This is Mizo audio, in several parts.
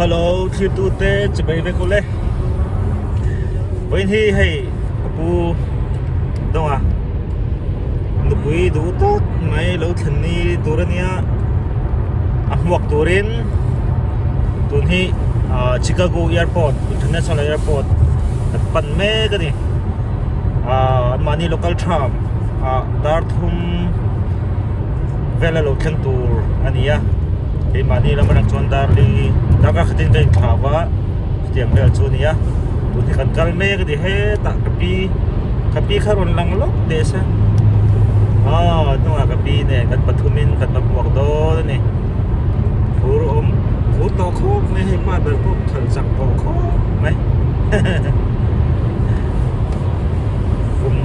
Hello thirtute chibai vek ule vawiin hi hei ka pu dawnga nupui duh tawk mai lo thlen ni tur ania a hmuak turin tun hi ah Chicago airport international airport kan pan mek ani ah anmahni local tram ah dar thum vel a lo thleng tur ani a keimahni lam atang chuan dar li darkar khatin ka inthlau a chutiang vel chu a ni a tun hi kan kal mek a ni hetah ka pi ka pi kha rawn lang lawk teh se aw hnungah ka pi nen kan pathum in kan va hmuak dawn a ni phur awm phur tawh khawp mai hei pa ber pawh khalh chak tawh khawp mai kum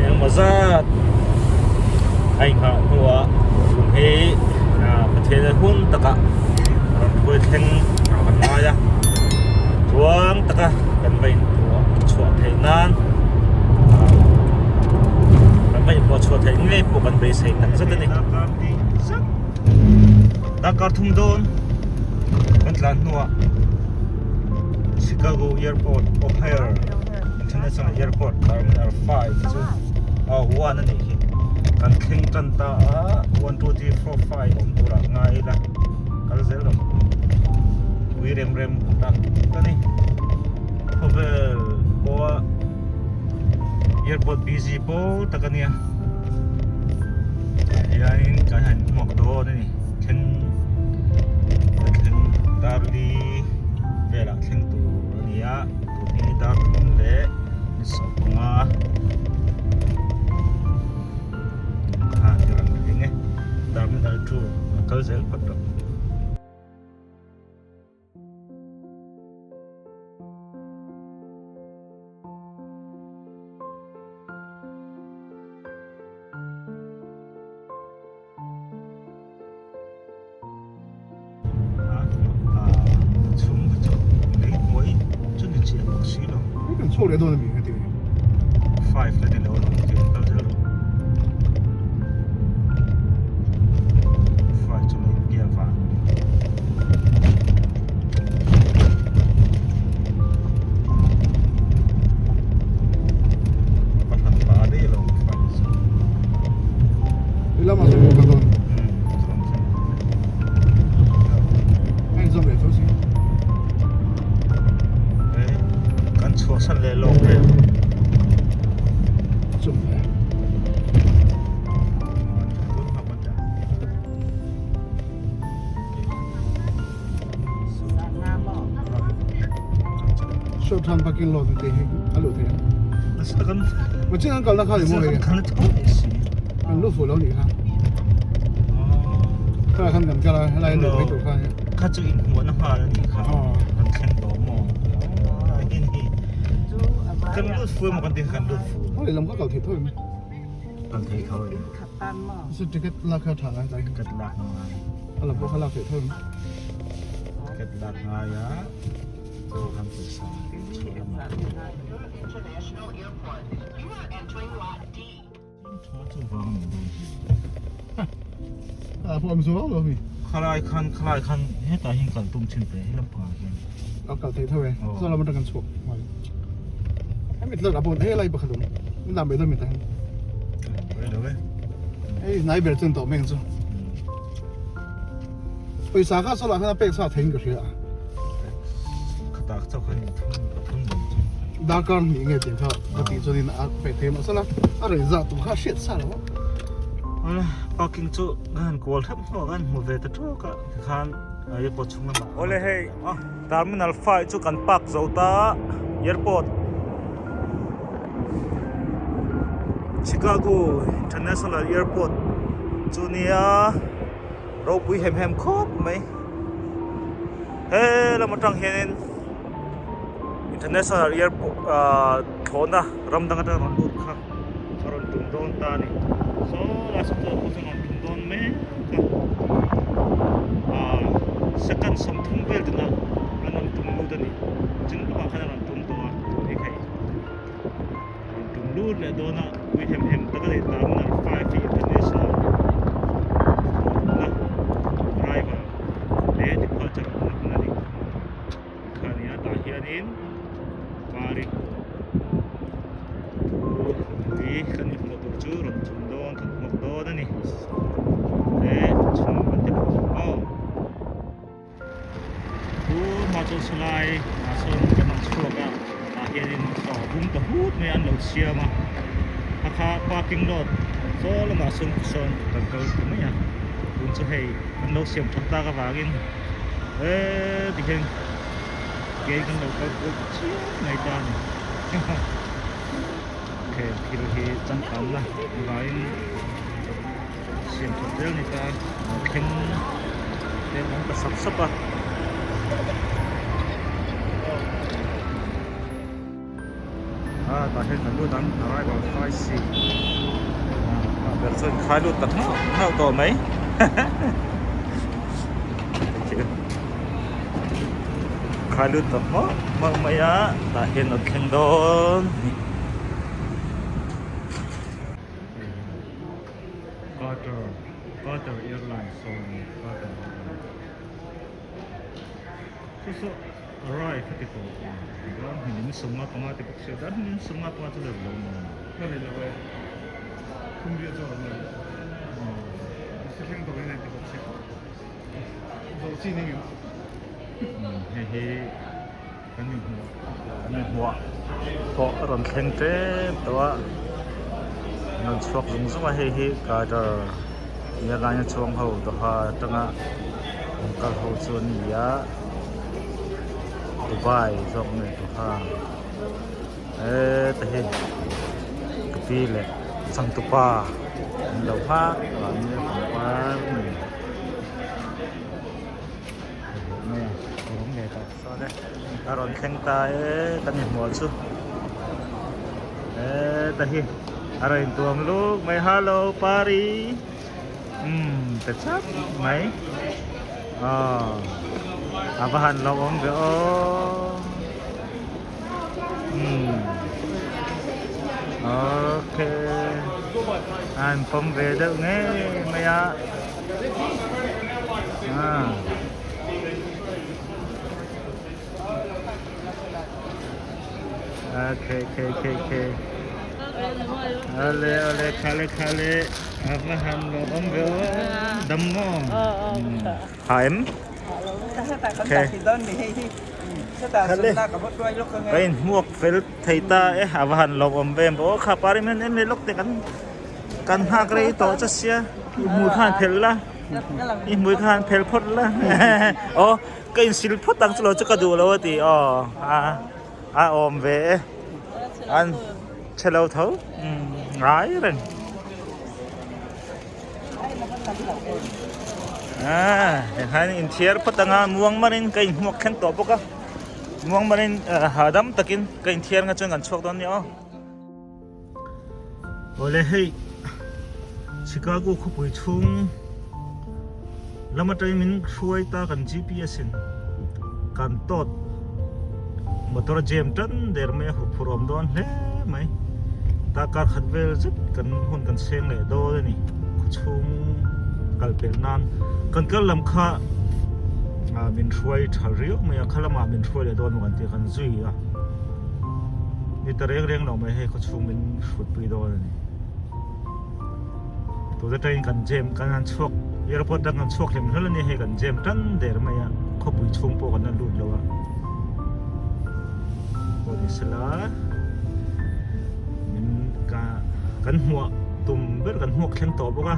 engemaw zat a inghah hnuah kum hi Pathian hun takah rawn hruai thleng a kan ngai a tluang taka kan va inpuah chhuah theih nan kan va inpuah chhuah theih ngei pawh kan beisei tak zet a ni. Darkar thum dawn kan tlan hnuah Chicago Airport O'Hare International Airport Terminal 5 chu aw 1 a nih hi kan thleng tan ta a 1 2 3 4 5 awm turah ngai ila kal zel ang pui rem rem tak a ni khawvel pawha airport busy pawl tak a nia tah hianin kan han hmuak dawn a ni thleng kan thleng dar li velah thleng tur a ni a tun hi dar thum leh ni sawmpanga a ti rawn thleng e terminal 2 a kal zel phawt rawh. Kan chhuahsan leh lawk reng. Short term parking lot te hi a luh theih a. Ma chin an kalna kha ni maw hei. An lu fuh lo nih kha. Kha khan kan kal a helai luh mai tur kha ni. Kha chu in hmuhna nghal a nih kha. Kan thleng tawh maw. Kan lut fuh emaw kan tih kha kan lut fuh. Hei lam kha kal theih tho em? Kal theih tho em? Su ticket lak kha tha ngai. Ticket lak ngai. A lam pawh kha lak theih tho em? Ticket lak ngai a. Chu kan pawisa chhuah lamah. A pawh am zuau lo mi. Khalai khan khalai khan hetah hian kal tum thin teh he lampangah hian. A kal thei tho e. Saw lam atang kan chhuak nghal. Hemi tlat a pawn he lai pakhat awm. Min lam ve dawn mi tah hian. Rei lo e. Hei hnai ber chuan tawh mek chu. Pawisa kha saw lah khan a pek sa theiin ka hria a. Khatah chauh khan thun dawm chu. Darkar hnih nge tih kha ka tih chuanin a pek thei mahse la a rei zah tur kha a hriat sa lo a. Awle parking chu ka han kual hrep hnuah khan hmu ve ta tawk a tikhan airport chhung lamah. Awle hei terminal 5 chu kan park zo ta airport Chicago International Airport chu nia. Ropui hem hem khawp mai he lam atang hianin international airport ahh thlawhna ram dang atanga rawn lut kha a rawn tum dawn ta a ni saw lai saw pawh chuan rawn tum dawn mek a ahh second 30 vel dinah an rawn tum lut a ni ching lamah khan a rawn tum tawh a tun hi hei rawn tum lut leh dawn a pui hem hem tak a ni terminal 5 hi international na arrival leh departure awmna hmun a ni. chuan sawlai ah sawn kan rawn chhuak a tah hianin saw bung ta hut mai an lo siam a a kha parking lot saw lamah sawn sawn kan kal ta mai a tun chu hei an lo siam that tak avangin eee tikhian ke in kan lo kal kual ta chiam mai ta a ni heng thil hi changkanna vangin siam that zel a ni ta a thleng te an ta sap sap a. Ah tah hian kan lut ang arrival 5C ah ber chuan khai lut tak nghauh nghauh tawh mai khai lut tak nghauh nghauh mai a tah hian a thleng dawn a ni. Qatar Qatar Airlines sawn Qatar Airlines chu chu arrive a ti tawh dar hnih 55 ti bawk sia dar hnih 55 chu la ri lo maw la ri lo e thum riah chu a awm lo si thleng tawh in a ti bawk sia zawh chi ning em hei hi Kan inhmuh kan inhmuah pawh a rawn thleng tep tawh a an rawn chhuak zung zung a hei hi Qatar airline a chuang ho Doha atanga an kal ho chu an ni a Dubai zawk nge Doha heta hi ka pi leh changtupa an lo nghak vang nia pangpar a ni. A rawn thleng ta e kan inhmuh chu heta hi a rawn intuam luk mai hello pari umm pe chap mai aw a va han lo awm ve aw umm okay a inpawm ve deuh ngei mai a. Ok ok ok ok ale ale khale khale ava han lo awm ve aw dam maw ha em ok khale ka inhmuak fel thei ta e ava han lo awm ve aw kha parim hian em lawk te kan Kan nghak rei tawh che sia i hmui khan phelh la i hmui khan phelh phawt la aw ka insil phawt ang chu lo chu ka duh lo a ti aw a a awm ve e an chhe lo tho ngai reng a heng inthiar phawt anga muang marin ka inhmuak thleng tawh bawk a muang marin hahdam takin ka inthiar nga chuan kan chhuak dawn nia aw. Awle hei Chicago khawpui chhung lam atangin min hruai ta kan GPS in kan tawt motor a jam tan der mai a huphurh awm dawn hle mai ta kar khat vel zet kan hun kan seng leh dawn a ni khawchhung kal pelh nan kan kal lam kha min hruai tha riau mai a kha lamah min hruai leh dawn maw kan tih a kan zui a. Ni ta reng reng lo mai hei khawchhung min hrutpui dawn a ni. Tuna tangin kan jam kan han chhuak airport atang kan chhuak hlim hlawl a ni hei kan jam tan der mai a khawpui chhung pawh kan la lut lo a. Pawh ni sela min ka kan hmuah tum ber kan hmuak thleng tawh bawk a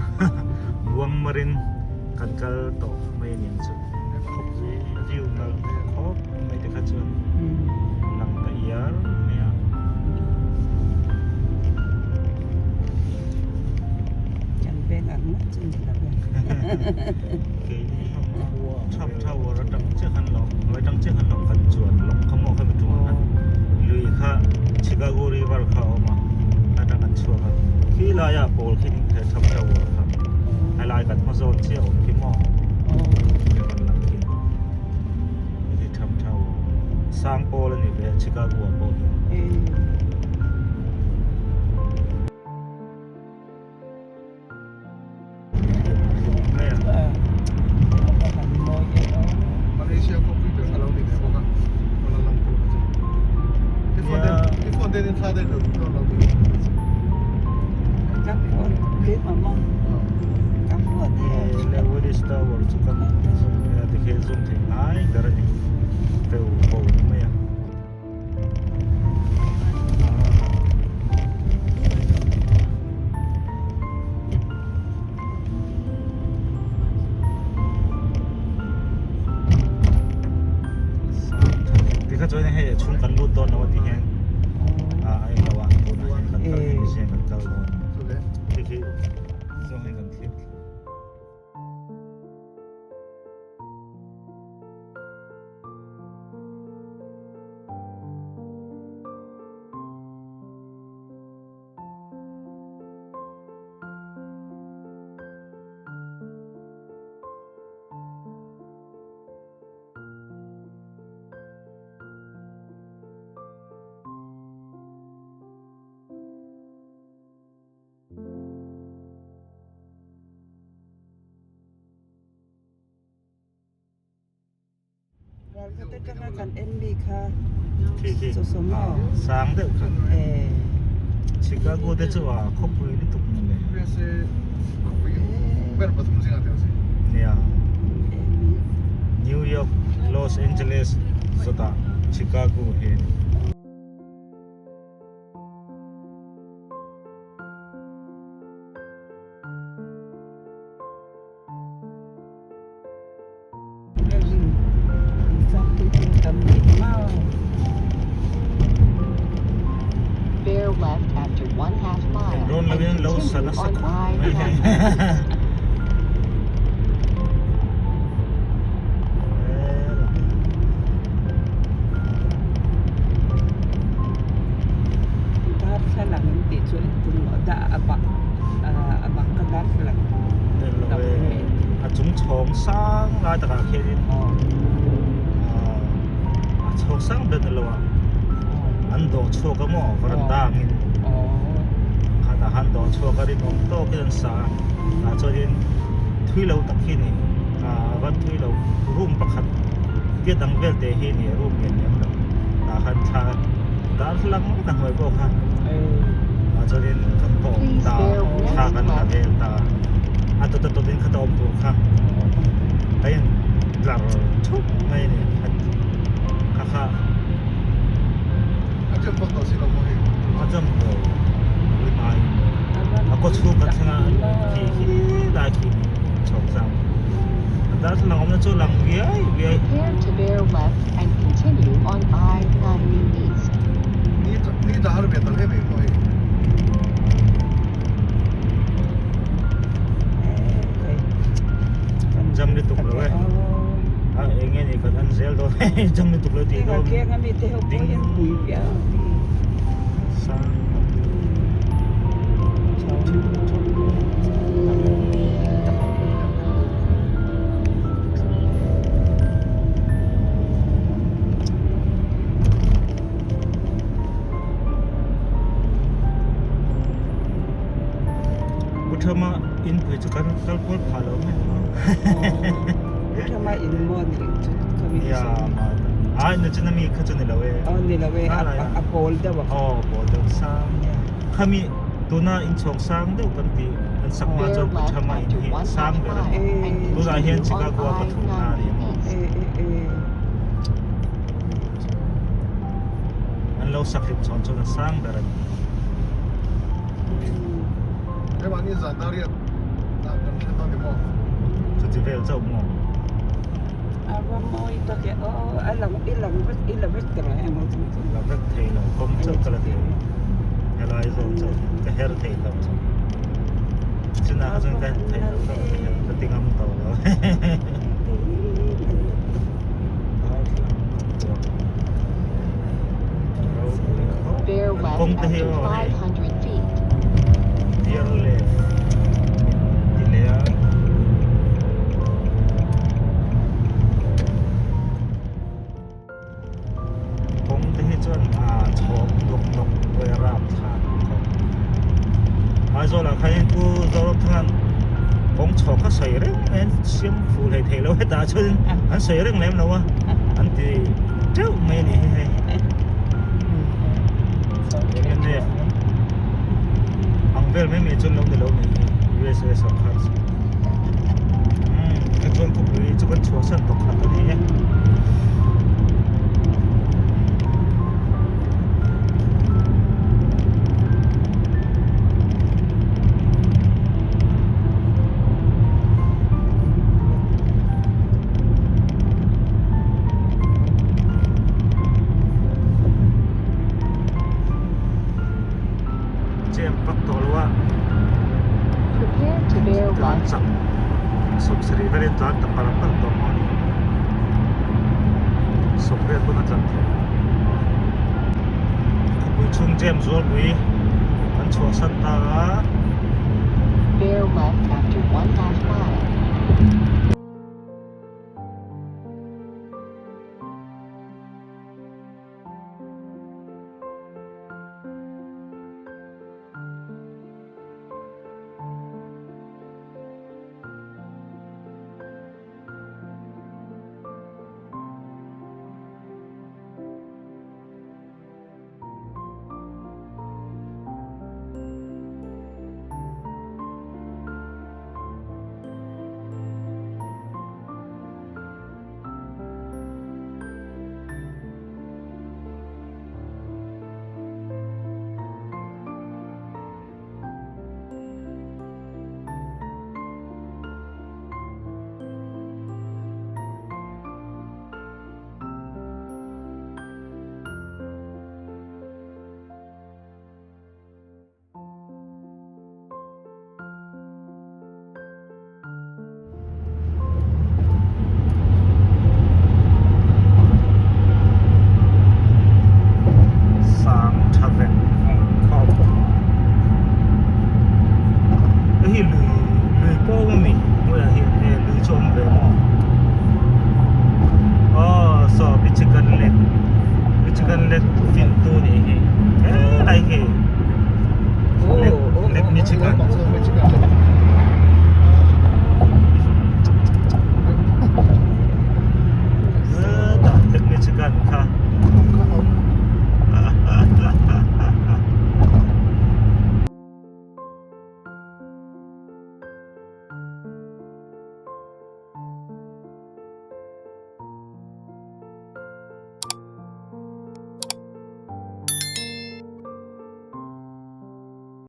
muang marin kan kal tawh mai a ni ang chu. Khawpui view nalh khawp mai te kha chuan lang ta iar mai a. Kan veng ang ngawt chu ni lo e. Keini Trump Tower atang chiah khan lawng hnuai atang chiah khan lawng kan chuan lawng kha maw khami tumah khan lui kha Chicago River kha a awm a atang kan chhuak a khi laiah pawl khi he Trump Tower kha helai kan hma zawn chiah a awm khi maw. Sang pawl a ni ve a Chicago ah pawh hian. Malaysia khawpui ber kha lo ni ve bawk a Kuala Lumpur kha chu. I phone te i phone te in thla daih lo dawn lo tih. Lewis Tower chu kan tikhe zoom thei ngai ber a ni. chuan hei a chhung kan lut dawn lo a ti hian a a englo a tunah hian kan kal hi museum kan kal dawn khi khi zawng hian kan thlir thla. Ralkhat atanga kan en mi kha Khi khi chaw maw? Sang deuh kha. Chicago te chu a khawpui lutuk ni le. USA khawpui ber pathum zingah te awm. Nia. New York, Los Angeles zawtah Chicago hi a ni. Bear left after one half mile Rawn and lovin an lo sa continue nasa on khawp I mai hei. 90 East. Darthlalang an tih chu engtin maw dah a bang a bang kha darthlalang Tel lo e a chung chhawng sang lai takah khianin a chhawng sang ber ni lo a an dawh chhuak a maw varanda angin khatah khan dawh chhuak a rinawm tawkin an sa a tah chuanin thui lo tak hi a ni a va thui lo room pakhat tiat ang vel te hi a ni room lian lem lo tah khan thla darthlalang vek a hnuai pawh kha tah chuanin kan tawp Please ta bear thla next kan la left. vel ta a tawt a tawt in khata awm tur kha a in tlar thup mai a ni kha kha A jump bawk tawh si lo maw hei? A jump lo rimai a kaw chhung kan thleng a khi khi lai khi chho zam a darthlalang awmna chu lang viai viai. Prepare to bear left and continue on I-90 East. Ni ni tla har ve ta hle mai maw hei? Jam lutuk lo e a eng nge ni kan en zel dawn jam lutuk lo tih dawn ding sang Pu Thama inpui chu kan kal kual phah lo mai ang a. Pu Thama in maw ni chu ka mi Ya ma a na chu na mi kha chu ni lo e. Aw ni lo e a pawl deuh a. Aw pawl deuh sang. Khami tuna inchhawng sang deuh kan tih an sak hma chuan Pu Thama in hi sang ber a ni. Tunah hian Chicago a pathum na a ni maw. An lo sak hlim chhawn chuan a sang ber a ni. Keimahni zan dar riat dan kan hre dawn ni maw? Chuti vel chauh maw? A va mawi tak e aw, a lang i lang vek i la vek ta reng ang chu. La vek thei lo, kawng chauh ka la thei lo. Helai zawk chauh ka her thei lo. Chunah kha chuan ka thei lo ka ka ti ngam tawh lo. Bear left Kawng te hi after aw hei. 500 feet. Dear left min ti leh a. Kawng te hi chuan a chhawk nawk nawk uai a rap thlak khawp. Aizawl ah khanin Pu Zoramthanga'n kawng chhawk kha sawi reng mai an siam fuh hlei thei lo hetah chuan an sawi reng lem lo a an ti teuh mai a nih hi hei. MNF ang vel mai mai chuan lo ni lo nih hi USA sawrkar chu. Umm ka chuan khawpui chu kan chhuahsan tawh khat a ni e. tlan ta palh palh tawh maw ni 80 pawn a tlan theih khawpui chhung jam zualpui kan chhuahsan ta a. Bear left after 1 half mile.